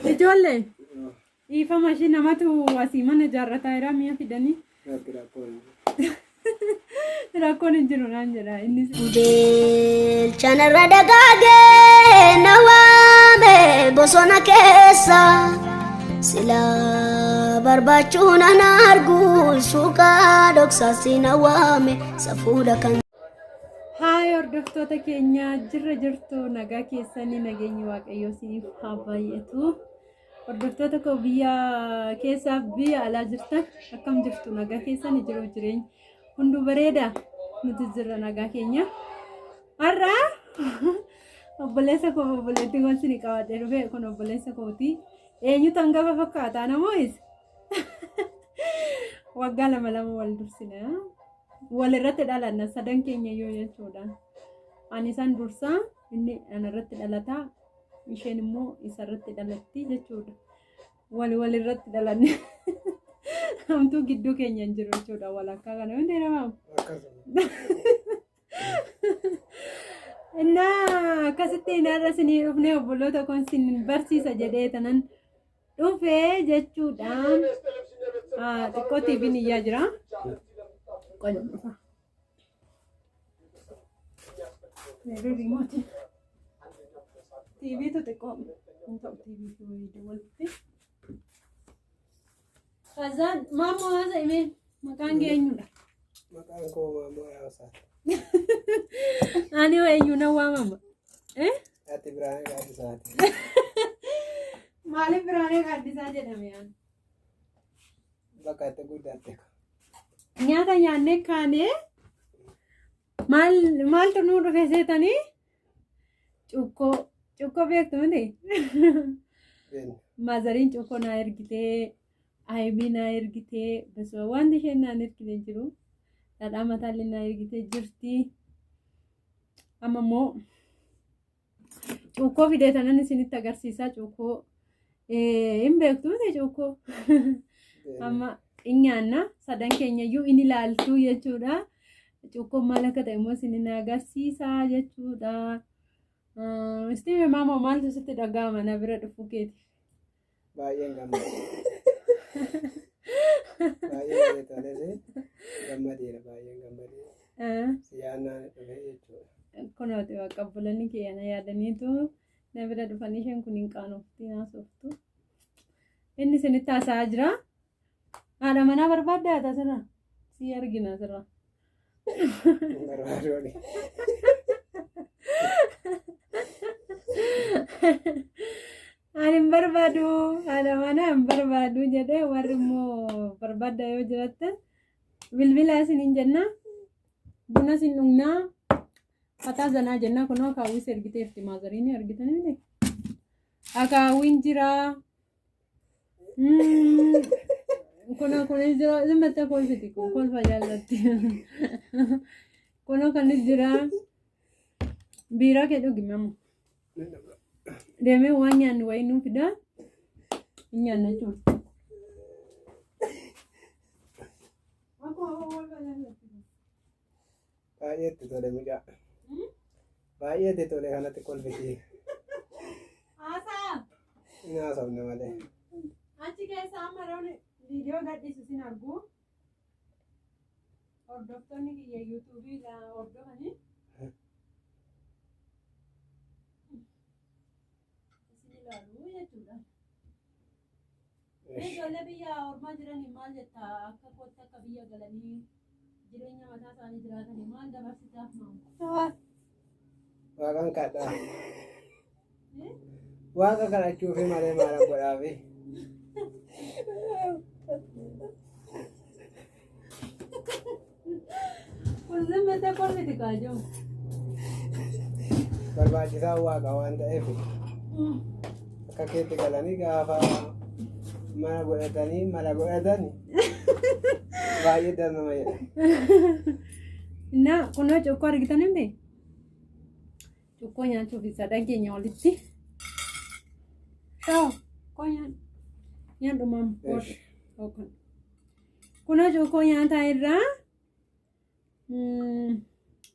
Ijoollee dhiifama ishii namatu asii mana ijaarrataa jira mi'a fidanii. Rakkoon hin jiru naan jedha innis. Bilchanarra dagaagee na waame bosona keessa sila barbaachuun an argu suuqaa dhoksaasi na waame safuudha kan. Haay hordoftoota keenya jirra jirtu nagaa keessanii nageenyi waaqayyoo isiniif haa baay'atu. Hordoftoota koo biyya keessaaf biyya alaa jirtan akkam jirtu nagaa keessanii jiruuf jireenya hunduu bareeda nuti jirra nagaa keenya. Har'a obboleessa koo obboleettii koo isin qabadhee dhufe kun obboleessa kooti. Eenyutu hangafa fakkaata namoo isa? Waggaa lama lama wal dursina. Wal irratti dhalanna sadan keenya iyyuu jechuudha. Ani isaan dursaa inni ana irratti dhalataa isheen immoo isa irratti dhalatti jechuudha. Wal wal irratti dhalanne. Hamtuu gidduu keenya hin jiru jechuudha walakkaa kana hundi namaa. Innaa akkasitti har'a isinii dhufnee obboloota koon isin barsiisa jedhee tanan dhufee jechuudha. Xiqqoo TV'n iyyaa jira. Qola dhufa. Meerri riimootii. TVtu xiqqoo hin ta'u TVtu walitti. Kazaan maammoo haasa himee maqaan kee eenyudha? Maqaan koo Maammoo Yaasaati. Ani hoo eenyu nan waamama? Eh? Ati Biraanee Gaaddisaati. Maaliif Biraanee Gaaddisaa jedhame ani? Bakka itti guddatte. Nyaata nyaannee kaanee maal maaltu nuu dhufe seetanii? Cuukkoo cuukkoo beektu miti? Beekna. Maazariin cuukkoo naa ergitee ayibii naa ergitee basuma wanti isheen naan ergite hin jiru. Dhadhaa mataallee naa ergitee jirti. Amma immoo cuukkoo fidee tanan isinitti agarsiisaa cuukkoo hin beektu miti cuukkoo. Amma in nyaanna sadan keenya iyyuu in ilaaltu jechuudha. Cuukkoon maal akka ta'e immoo isin agarsiisaa jechuudha. Istiime maamoo maaltu sitti dhaga'ama na bira dhufuu keeti? Baay'een gammade. Baay'ee toles gammadeera baay'een gammadee. Si yaadnaan dhufe jechuudha. Kunooti waaqa obbolonni kiyya na yaadaniitu na bira dhufanii isheen kun hin qaanofti naasoftu. Inni isinitti haasa'aa jira. Haadha manaa barbaadda haata asirra? Si argina asirra. Hin barbaadu ani. Ani hin barbaadu haadha manaa hin barbaadu jedhee warri immoo barbaadda yoo jiraattan bilbilaa isiniin jenna. Buna isin dhugnaa. Fataa zanaa jenna kunoo akaawwiis ergiteerti maazariin argitanii miti. Akaawwiin jira. Kunoo kunis jira. Zimmatta kolfiti kun kolfa jaallatti. Kunoo kanis jira. Biiraa kee dhugi mamu. Deemee waan nyaannu wayii nuu fidaa. Hin nyaanna jechuudha. Baay'ee itti tole mucaa. Baay'ee itti tole kanatti kolfiti. Haasaa! Hin haasofne malee. Achi keessa amma yeroon viidiyoo gadhiisu sin argu. Hordoftoonni kiyya yuutuubii hordofanii. Isin ilaalu jechuudha. Mee ijoollee biyya ormaa jiraniin maal jetta akka kootti akka biyya galanii jireenya mataa isaanii jiraatanii maal dabarsitaaf maama? Waaqan kadhaa. Waaqa kadhachuufi malee maal godhaafi. Kun zimmatee kolfiti kaajoo. Barbaachisaan waaqa waan ta'eef akka keetti galanii gaafa mana godhatanii mala godhatan baay'ee das nama jedha. Innaa kunoo cuukkoo argitan miti? Cuukkoo nyaachuuf sadan keenya walitti. Shaawo koo nyaadhu. Nyaadhu maama. Eesh. Kunoo cuukkoo nyaataa irraa.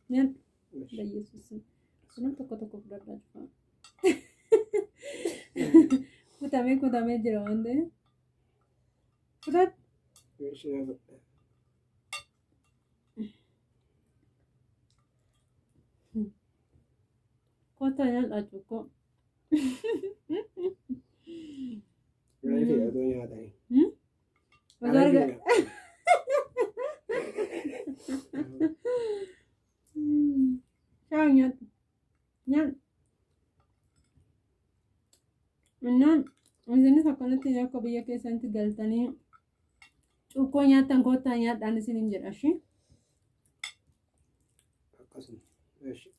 Nyaadhu. Bayyeessuus. Kunoo tokko tokko fudhadhaa cufaa. Kutaa. Bitamee kutamee jira waan ta'eef. Fudhadhu. Ishee fudhadha. Kottaa nyaadhaa cuukkoo. Reefi otoo nyaatanii. Osoo arga. Shaayii nyaadhu. Nyaadhu. Innaan isinis akkanatti akka biyya keessanitti galtanii cuukkoo nyaattan kottaa nyaadhaan isiniin jedha ishii. Akkasuma. Eshi.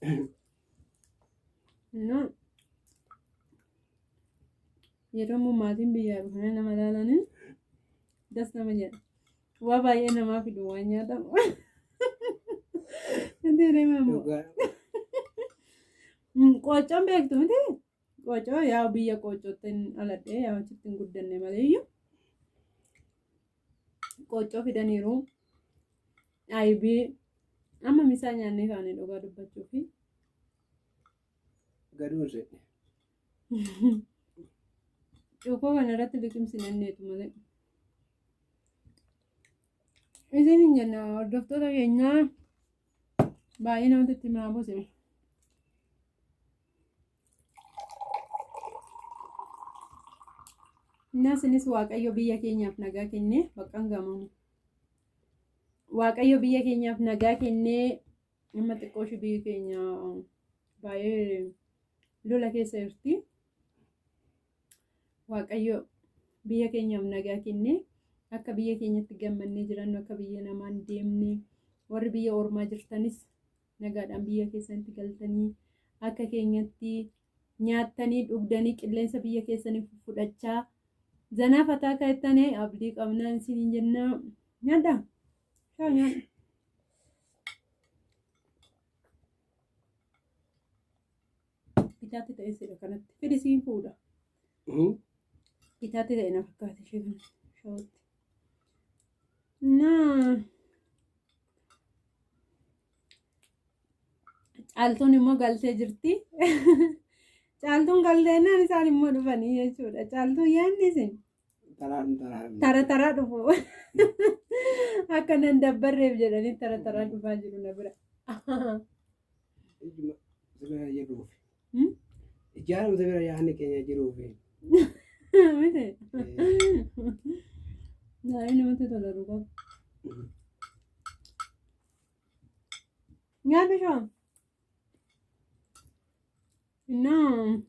Innaan yeroo immoo maatiin biyyaa dhufanii nama ilaalanii das nama jedha. Waa baay'ee namaa fidu waan nyaatamu. Wanti deema immoo. Dhugaa. Qooccoon beektu miti? Qooccoo yaa biyya qooccootti hin dhaladhee yaa achitti hin guddanne maleeyyuu. Qooccoo fidaniiru. Ayibii amma misaa nyaannee kaane dhugaa dubbachuufi. Gaduu hin seenne. Cuukkoo kana irratti liqimsinanneetu malee. Isin hin jenna hordoftoota keenyaa baay'ee namatti itti mi'aa buuse. Innaa isinis Waaqayyo biyya keenyaaf nagaa kennee baqqaan gamamu. Waaqayyo biyya keenyaaf nagaa kennee amma xiqqoo ishee biyyi keenya baay'ee lola keessa jirti. Waaqayyo biyya keenyaaf nagaa kennee akka biyya keenyatti gammannee jirannu akka biyya namaan deemne warri biyya ormaa jirtanis nagaadhaan biyya keessanitti galtanii akka keenyatti nyaattanii dhugdanii qilleensa biyya keessanii fudhachaa zanaa fataa kaa'ettanii abdii qabnaa isiniin jennaa nyaadhaa. Shaa nyaadha. Bitaatti ta'e sidha kanatti. Fidi siin fuudha. Bitaatti ta'e na fakkaate ishee kana shawatti. Naa caaltuun immoo galtee jirti. Caaltuun galteennaan isaan immoo dhufanii jechuudha. Caaltuun yaadni isin Taraan taraan. tara taraa dhufu. Akka nan dabbarreef jedhanii tara taraa dhufaa jiru na bira. Ijuma si bira jiruufi. Hmm? Ijaarumsa bira yaadni keenya jiruufi. Miti. Baay'ee namatti tola dhugaa. Nyaata shoo. Innaa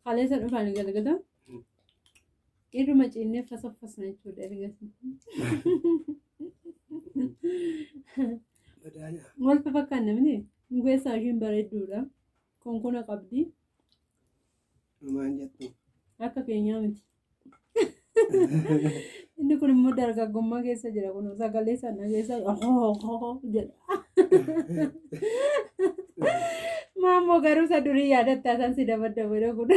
kaleessa dhufaan galgala irruma cinnee fasaffasna jechuudha ergasii. Badaanya. Wal fakkaanna miti. Nu keessaa ishiin bareedduudha. Konkona qabdi. Maal jettu? Akka keenyaa miti. Inni kun immoo dargaggummaa keessa jira kun sagalee sana keessa jedha. Maammoo garuu isa durii yaadattaa san si dabaddabe kun.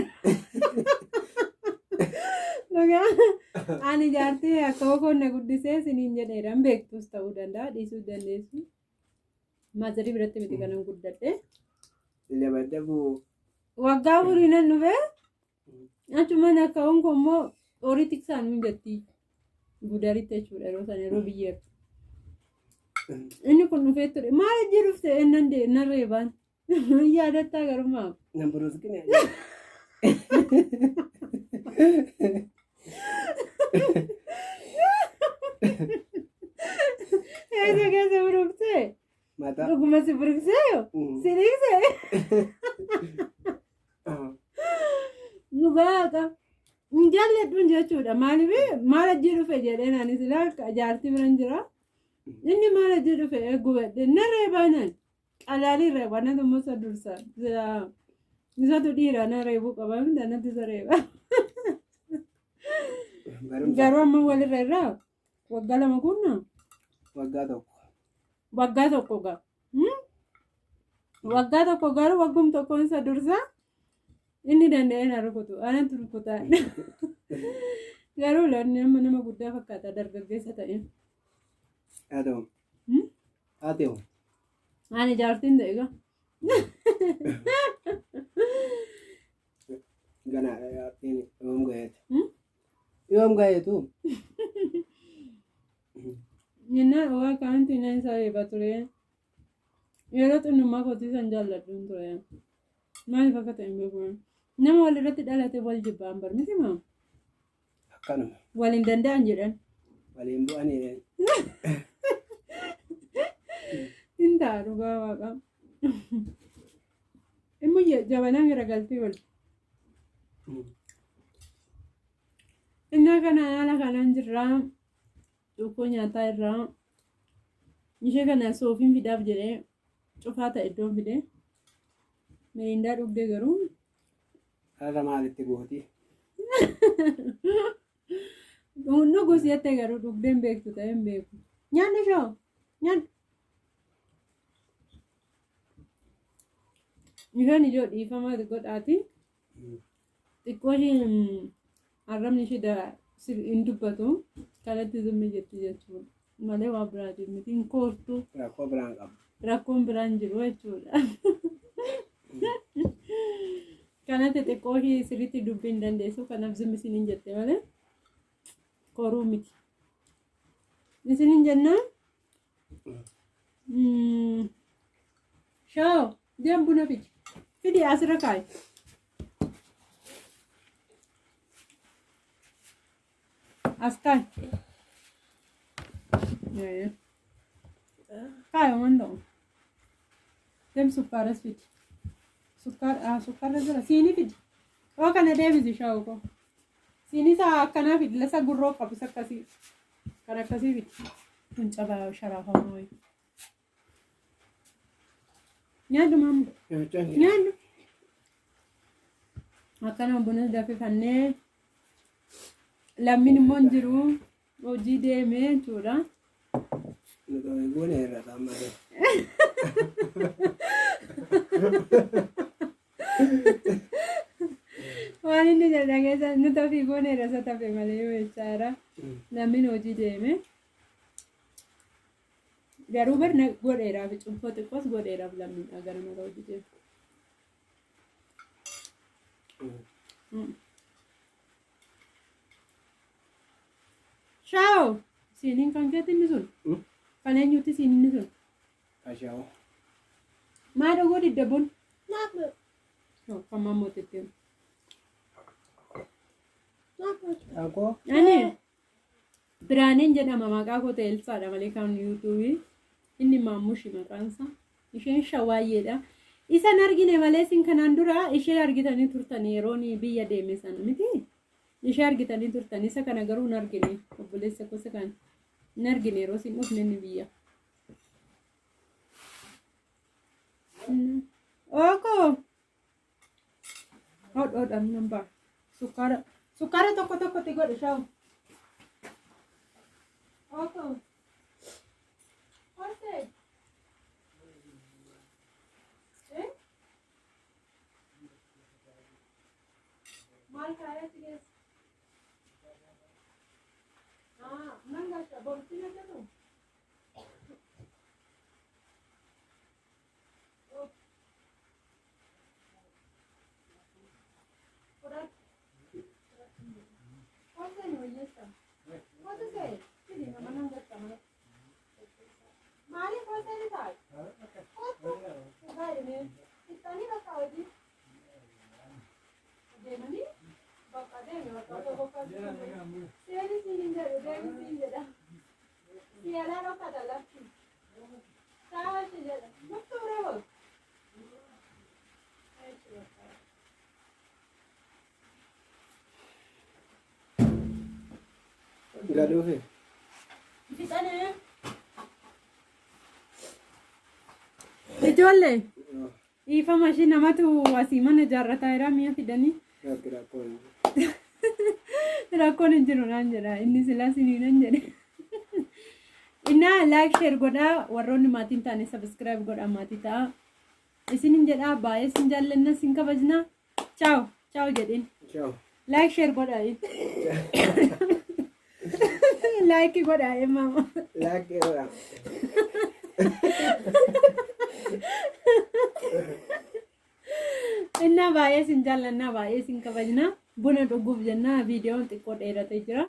Dhugaa ani jaartii akka koon na guddisee isiniin jedheera hin beektus ta'uu danda'a dhiisuu dandeessu. Maazarii biratti miti kanan guddadhe. Dabaddabu. Waggaa afurii nan dhufee achumaan akka onko immoo horii tiksaan hin jetti gudaritti jechuudha yeroo sana yeroo biyyeertu. Inni kun dhufee ture maal ejji dhufte nan nan reebaan yaadattaa garumaa. Nan buruuskine. Eessa keessa buruqsee? Mataa. Dhuguma si buruqsee? Si dhiqsee? Dhugaa hin jaalladhuun jechuudha. Maaliif maal ajjii dhufe jedheen ani silaa jaartii biran jira. Inni maal ajjii dhufe gubadhe narree baanaan qalaalii reeba natu musa dursa. Isatu dhiira na reebuu qaba miti anatti isa reeba. Barumsa Garuu amma walirra irraa waggaa 2 kunna waggaa 1. Waggaa 1 gaa. Waggaa 1 garuu waggum tokkoon isa dursa inni danda'ee na rukutu anatu rukuta. Garuu laanni amma nama guddaa fakkaata dargaggeessa ta'e. Haa ta'u. Haa ta'u. Ani jaartiin ta'e gaa. Yoom gaheetu? Innaa waa kaanti nan isa eeba ture. Yeroo xinnummaa kootii san jaalladhuun ture. Maaliif akka ta'e hin beeku. Nama walirratti dhalate wal jibbaan bar miti moo? Akkanuma. Wal hin danda'an jedhan. Waliin bu'anii. Hin ta'a dhugaa waaqa. Immoo jabanaan garagaltee wal. Innaa kana haala kanaan jirraa. Cuukkoo nyaataa irraa. Ishee kana soofiin fidaaf jedhee cufaa ta'e iddoon fidee. Miriindaa dhugdee garuu. Har'a maalitti gooti? Dhugus jettee garuu dhugdee hin beektu ta'ee hin beeku. Nyaanni shoo nyaanni. Isheen ijoo dhiifama godhaati. Xiqqoo isheen arrabni ishee hin dubbatu. Kanatti zimmi jetti jechuudha. Malee waa biraatiin miti hin koortu. Rakkoo biraan qabu. Rakkoon biraan jiru jechuudha. Kanatti xiqqoo ishee sirriitti dubbii hin dandeessu. Kanaaf zimmi isiniin jette malee koruu miti. Isiniin jennaan. Shaawo deem buna fidi. Fidi asirra kaayi. As kaayi. Kaayi waan ta'u. Deem sukkaaras fidi. Sukkaara sukkaarra jira. Siinii fidi. Oo kana deebisi shaawo koo. Siinii isaa akkanaa fidi. Lasa gurroo qabus akkasii. Kan akkasii fidi. Kun cabaa sharaafamaa wayii. Nyaadhu maamu. Nyaachaa jira. Nyaadhu. Akkana buna danfifannee lammiin immoo hin jiru hojii deemee jechuudha. Nu dhoohe goone irra taa'aa. Waan inni jedha keessa nu tafii goone irra isa tafe malee yoo jechaadha. Lammiin hojii deeme. Garuu bar na godheeraaf cuunfoo xiqqoos godheeraaf lammiin gara mara hojii deeme. Shaawo siiniin kan keetti inni sun? Kan eenyutti siiniin sun? Ashaa'u. Maa dhuguu didda bun? Kan mammootitti. Akkoo. Ani Biraaneen jedhama maqaa koo ta'e Elsaadha malee kan yuutuubii. Inni Maammushi maqaansa. Isheen Shawaayyeedha. Isan argine malee isin kanaan dura ishee argitanii turtan yeroon biyya deeme sana miti. Ishee argitanii turtan isa kana garuu hin argine obboleessa gosa kana hin argine yeroo isin dhufne inni biyya. Ookoo. Hodh hodh nan ba'a. Sukkaara sukkaara tokko tokkotti godhi shawu. Ookoo. Horsee. Eh? Maal kaayaatti keessa? Ah, nan galcha. Borutti na jedhu. Horseen wayyeessa. Horsee. Fidi nama nan galcha mana. Maaliif horseen isaa? Kottu. Dhugaa Fixanii bakka hojii. Deemanii bakka deeme bakka tokko Seeni siin hin jedhu deemi siin jedha. Siyalaa dhokata lafti. Saashi jedha. Muktu reebo. Galuufi. Fixanii. Ijoollee dhiifama ishii namatu asii mana ijaarrataa jira mi'a fidanii. Rabbi rakkoon. Rakkoon hin jiru naan jedha inni silaa sinii nan jedhe. Innaa like share godhaa warroonni maatiin taane subscribe godhaa maatii ta'a. Isinin jedhaa baay'ee isin jaallanna isin kabajna. Ciao ciao jedhin. Ciao. Like share godhaa. Like godhaa maama. Like godha. Innaa baay'ee isin jaallanna baay'ee isin kabajna. Buna dhuguuf jenna viidiyoon xiqqoo dheeratee jira.